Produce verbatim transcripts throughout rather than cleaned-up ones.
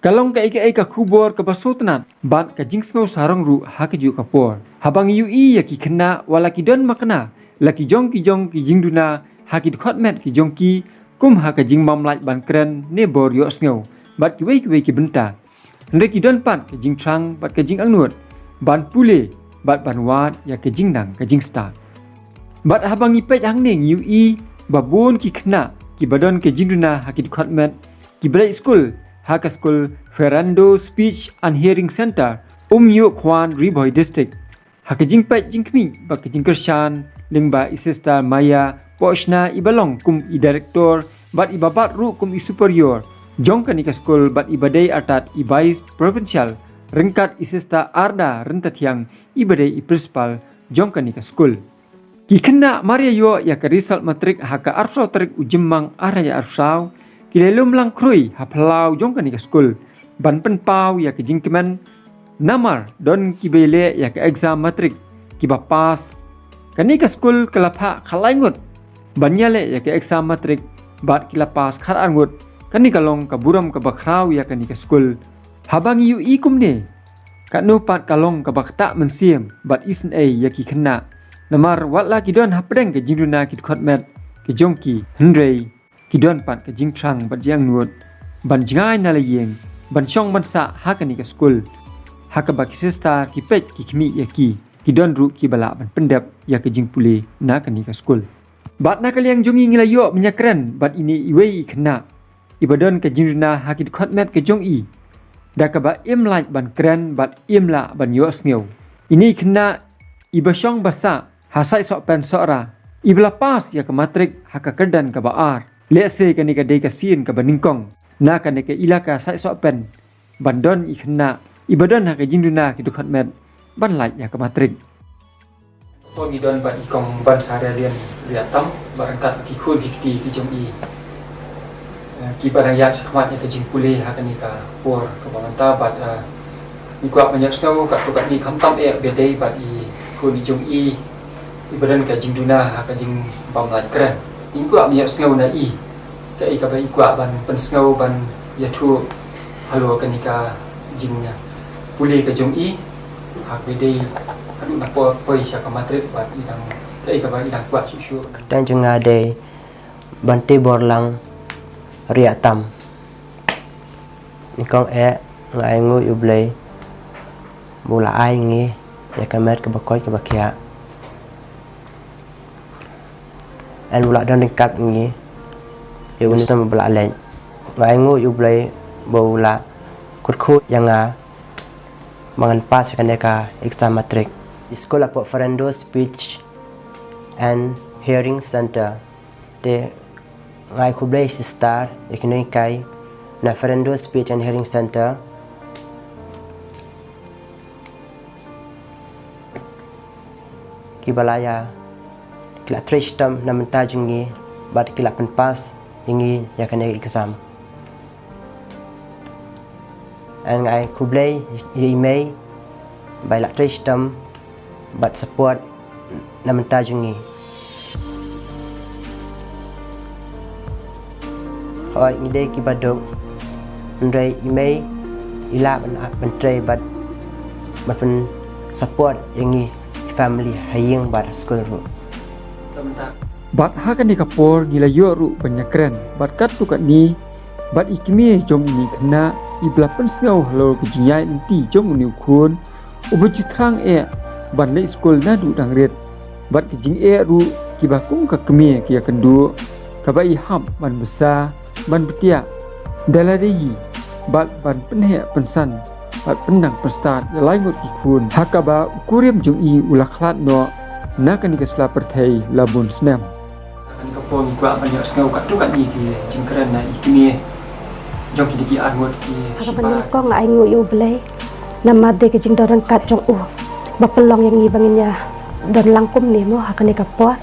Ka long kaei kaei ka khubor kaba sngewtynnat bad ka jingsngew sarong ruh ha kajuh ka por. Haba ngi ïohi ïa ki khynnah wat la ki don makna la ki jong ki jong ki jingduna ha ki dkhot met ki jong ki, kum ha ka jingbym lait ban kren ne bor ïohsngew bad kiwei kiwei ki bynta. Hynrei ki don pat ka jingthrang bad ka jingangnud ban pule bad ban wad ïa ka jingnang ka jingstad. Bad haba ngi peit hangne ngi ïohi ba bun ki khynnah kiba don ka jingduna ha ki dkhot met kiba leit skul ha ka skul Fernando Speech and Hearing Center, Umïohkhwan, Ri Bhoi District. Ha ka jingpeit jingkhmih bad ka jingkyrshan lyngba i Sister Maya Pohshna iba long kum i Director bad iba bat ruh kum i Superior jong kane ka skul bad iba dei artat i Vice Provincial, ryngkat i Sister Arda Ryntathiang iba dei i Principal jong kane ka skul. Ki khynnah mar ïa ïoh ïa ka result matrik ha ka arphew tarik u Jymmang ar hajar arphew, ki la lum lang khrui ha phyllaw jong kane ka skul ban pynpaw ïa ka jingkmen. Namar don kiba ïaleh ïa ka exam matrik kiba pass. Kane ka skul ka la phah khatlai ngut ban ïaleh ïa ka exam matrik bad ki la pass khatar ngut. Kane ka long ka burom kaba khraw ïa kane ka skul. Haba ngi ïohi kumne, katno pat ka long kaba ktah mynsiem bad isynei ïa ki khynnah. Namar wat la ki don hapdeng ka jingduna ki dkhot met ki jong ki, hynrei ki don pat ka jingthrang bad jingangnud ban jngai na la ïing ban shong ban sah ha kane ka skul. Ha kaba ki sister ki peit ki khmih ïa ki, ki don ruh kiba lah ban pyndep ïa ka jingpule na kane ka skul. Bad na ka liang jong ngi ngi la ïoh ban ïakren bad ine iwei i khynnah iba don ka jingduna ha ki dkhot met ka jong i, da kaba im lait ban kren bad im lah ban ïohsngew. Ine i khynnah iba shong ba sah ha Saitsohpen Sohra, iba la pass ïa ka matrik ha ka kyrdan kaba ar. Lehse kane ka dei ka sien kaba nyngkong na kane ka ilaka Saitsohpen ban don i khynnah iba don ha ka jingduna ki dkhot met ban lait ïa ka matrik. Pynban ngi don bad i Kong Bansarialian Riatam bad ryngkat ki khun ki kti ki jong i, eh, kiba dang ïaid shakhmat ïa ka jingpule ha kane ka por kaba mynta bad, eh, ngi kwah ban ïohsngew katto katne khamtam eh ba dei bad i khun i jong i iba don ka jingduna ha ka jingbym lait kren. Ngi kwah ban ïohsngew na i kaei kaba i kwah ban pynsngew ban ïathuh halor kane ka jingpule ka jong i ha kaba dei haduh na por poi sha ka matrik bad i dang kaei kaba i dang kwah shuh shuh. Kyrteng jong nga dei Bantiborlang Riatam. Nyngkong eh nga ainguh ïa U Blei ba u la ai ngi ïa ka met kaba koit kaba khiah. Yn u la don ryngkat ngi ïa une u snem ba la leit. Nga ainguh ïa U Blei ba u la kyrkhu ïa nga ba ngan pass ïa kane ka exam matrik. Skul hapoh Fernando Speech and Hearing Center. Te nga ai khublei sister ïa ki nonghikai na Fernando Speech and Hearing Center. Kiba la ïa, ki la trei shitom na bynta jong ngi bad ki la pynpass ïa ngi ïa kane ka exam. Nga ai khublei ïa i mei ba i la trei shitom bad support na bynta jong ngi. Hooid ngi dei kiba duk, hynrei i mei i lah ban, ban trei bad ban pynsupport ïa ngi, i family ha ïing bad ha skul ruh. Bad ha kane ka por ngi la ïoh ruh ban ïakren bad katto katne bad i kmie jong ine i khynnah iba la pynsngew halor ka jingïaid lynti jong une u khun uba ju thrang eh ban leit skul naduh dang rit. Bad ka jingeh ruh kiba kum ka kmie ki ïakynduh, kaba i hap ban bsa, ban btiah da lade hi bad ban pynheh pynsan bad pyndang pynstad ïa lai ngut ki khun. Ha kaba u kurim jong i u la khlad noh na kane ka sla pyrthei la bun snem. Kane ka por ngi kwah ban ïohsngew katto katne ki jingkren na i kmie jong kine ki ar ngut ki shipara. Ha kaba nyngkong nga ainguh ïa U Blei namar dei ka jingdon ryngkat jong u ba pynlong ïa ngi ba ngin ïa don lang kumne mo ha kane ka por.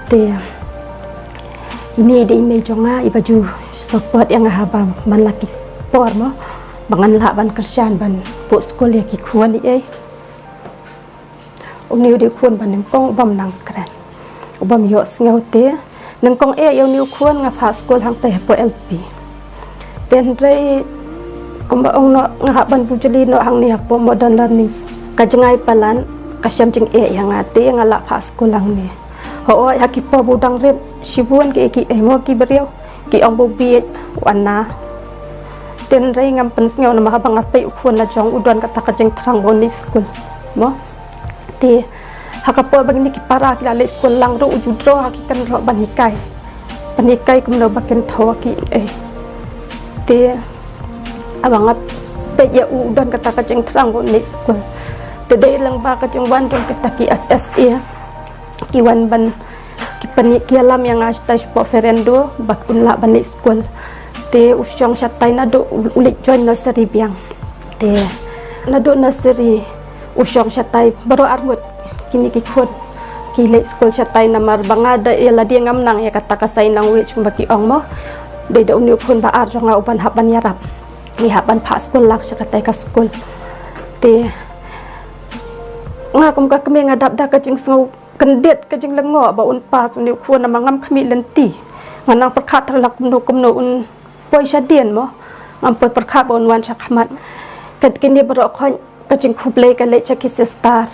Te ine i dei i mei jong nga iba ju support ïa nga haba man la ki por mo ba ngan lah ban kyrshan ban buh skul ïa ki khun i ei. Une u dei u khun ba nyngkong u bym nang kren, u bym ïohsngew te nyngkong eh ïa une u khun nga phah skul hangtei hapoh L P. Te hynrei Kumba ong noh, nga hap ban bujli noh hangne hapoh Modern Learning. Ka jngai palat ka shem jingeh ïa nga te nga lah phah skul hangne. Hooid, ha ki por ba u dang rit shibun ki, ki, eh, mo, ki briew ki ong ba u bieit, u ana. Hynrei ngam pynsngew namar haba nga peit u khun la jong u don kata ka jingthrang ban leit skul, mo. Te ha ka por ba kine ki para ki la leit skul lang ruh, u ju draw ha ki kynroh ban hikai, ban hikai kumno ba kin thaw ki, eh. Te haba nga peit ïa u, u don kata ka jingthrang ban leit skul. Te dei lang ba ka jingwan jong kita ki S S A, ki wan ban, ki pynïalam ïa nga shatai shapoh Ferendo ba un lah ban leit skul. Te u shong shatai naduh u leit join nursery biang. Te naduh nursery u shong shatai baroh arngut kine ki khun ki leit skul shatai namar ba nga da ïa lade ngam nang ïa kata ka sign language kumba ki ong, mo. Dei da une u khun ba ar jong nga uban hap ban ïarap. Ngi hap ban phah skul lang sha katai ka skul. Te nga kum ka kmie nga dap da ka jingsngew kyndit, ka jinglyngngoh ba un pass une u khun namar ngam khmih lynti. Nga nang pyrkhat tang la kumno kumno un poi shadien, mo. Ngam poi pyrkhat ba un wan shakhmat. Kat kine baroh khoit ka jingkhublei ka leit sha ki sister,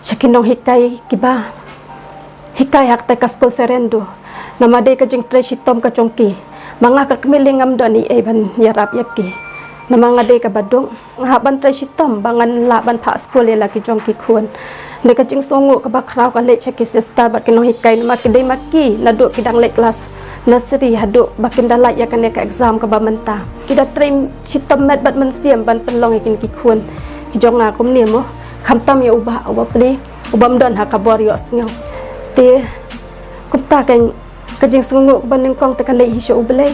sha ki nonghikai kiba hikai ha katai ka skul Ferendo. Namar dei ka jingtrei shitom ka jong ki. Ma nga ka kmie lei ngam don ei ei ban ïarap ïa ki. Namar nga dei kaba duk. Nga hap ban trei shitom ba ngan lah ban phah skul ïa la ki jong ki khun. Dei ka jingsngewnguh kaba khraw ka leit sha ki sister bad ki nonghikai namar ki dei ma ki naduh ki dang leit klas nursery haduh ba kin da lait ïa kane ka exam kaba mynta. Ki da trei shitom met bad mynsiem ban pynlong ïa kine ki khun ki jong nga kumne, mo. Khamtam ïa u bah, u bah pli, u bym don ha ka bor ïohsngew. Te kumta ka, ka jingsngewnguh kaba nyngkong te ka leit hi sha U Blei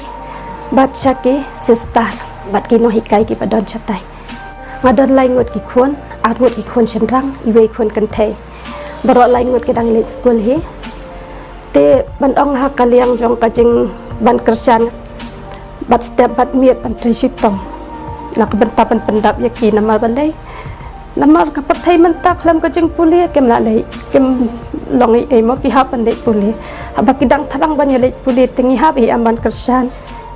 bad sha ki sister bad ki nonghikai kiba don shatai. Nga don lai ngut ki khun, ar ngut ki khun shynrang, iwei khun kynthei. Baroh lai ngut ki dang leit skul hi. Te ban ong ha ka liang jong ka jingban kyrshan bad step bad miet ban trei shitom na ka bynta ban pyndap ïa ki namar balei, namar ka pyrthei mynta khlem ka jingpule kim lah leh, kim long ei ei, mo, ki hap ban leit pule. Haba ki dang thrang ban ïa leit pule te ngi hap hi em ban kyrshan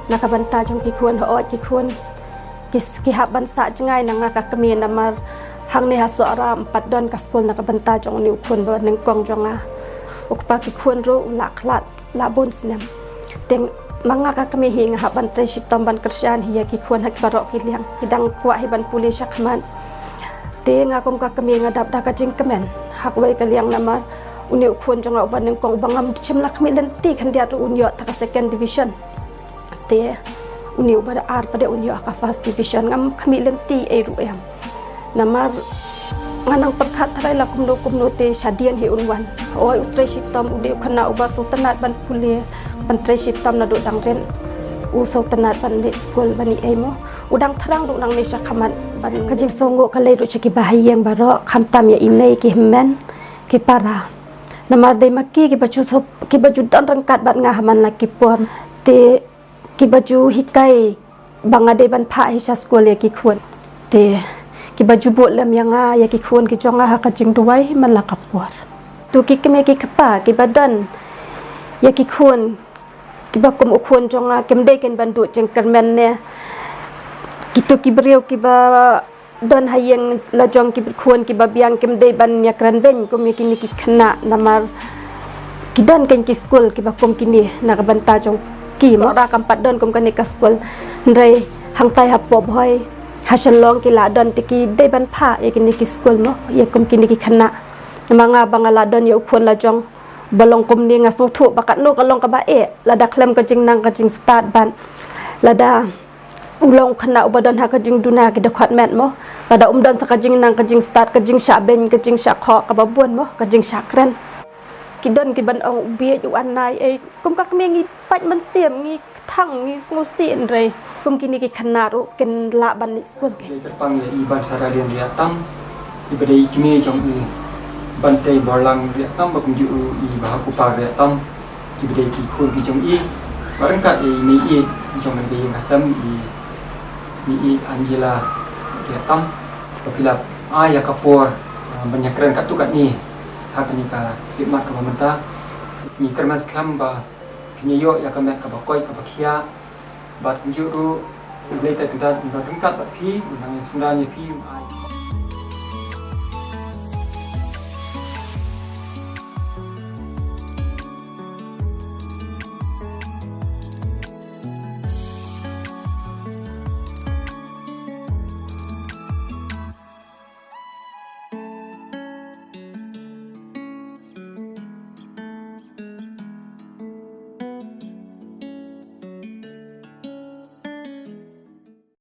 na ka bynta jong ki khun. Hooid, ki khun ki, ki hap ban sah jngai na nga ka kmie namar hangne ha Sohra ym pat don ka skul na ka bynta jong une u khun ba nyngkong jong nga. U kpa ki khun ruh u la khlad la bun snem. Te ma nga ka kmie hi nga hap ban trei shitom ban kyrshan hi ïa ki khun ha ki baroh ki liang. Ki dang kwah hi ban pule shakhmat. Te nga kum ka kmie nga dap da ka jingkmen ha kawei ka liang namar une u khun jong nga uba nyngkong uba ngam shym la khmih lynti khyndiat ruh un ïoh tang ka second division. Te une uba ar pat de un ïoh ha ka first division. Ngam khmih lynti ei ruh em. Namar nga nang pyrkhat tharai la kumno kumno te shadien hi un wan. Hooid, u trei shitom, u dei u khynnah uba sngewtynnat ban pule, ban trei shitom naduh dang rit. U sngewtynnat ban leit skul ban ïa ei, mo. U dang thrang ruh nangne shakhmat ban. Ka jingsngewnguh ka leit ruh sha kiba ha ïing baroh, khamtam ïa i mei, ki hynmen, ki para. Namar dei ma ki kiba ju sop, kiba ju don ryngkat bad nga ha man la ki por. Te kiba ju hikai ba nga dei ban phah hi sha skul ïa ki khun. Te kiba ju buh lem ïa nga, ïa ki khun ki jong nga ha ka jingduwai man la ka por. Tu ki kmie ki kpa kiba don ïa ki khun kiba kum u khun jong nga, kim dei ken ban duh jingkyrmen ne. Kitu ki briew kiba don ha ïing la jong ki khun kiba biang kim dei ban ïakren beiñ kum ïa kine ki khynnah namar ki don ken ki skul kiba kum kine na ka bynta jong ki, mo. Sohra kam pat don kum kane ka skul. Hynrei hangtai hapoh Bhoi, ha Shillong ki la don te ki dei ban phah ïa kine ki skul, mo, ïa kum kine ki khynnah. Namar nga ba nga la don ïa u khun la jong ba long kumne nga sngewthuh ba katno ka long kaba eh, lada khlem ka jingnang ka jingstad bad lada u long u khynnah uba don ha ka jingduna ki dkhot met, mo. Lada um don sa ka jingnang ka jingstad, ka jingshah beiñ, ka jingshah khoh kaba bun, mo, ka jingshah kren. Ki don kiban ong u bieit, u anai, eh, kum ka kmie ngi pait mynsiem, ngi kthang, ngi sngewsih, hynrei kum kine ki khynnah ruh kin lah ban leit skul. Kyrpang ïa i Bansaralian Riahtam, iba dei i kmie jong u Bantei Borlang Riahtam, bad kumjuh ruh i Bahakupa Riahtam. Kiba dei ki khun ki jong i, bad ryngkat ïa i mei ïeit jong kane ka ïing ka sem, i mei ïeit Angela Riahtam. Ba phi la ai ïa ka por, ah, ban ïakren katto katne ha kane ka khlieh mat kaba mynta. Ngi kyrmen skhem ba phin ïoh ïa ka met kaba koit kaba khiah. Bad kumjuh ruh Lei ta kynta ba ryngkat bad phi, nang ïa sngewdon ïa phi, ai.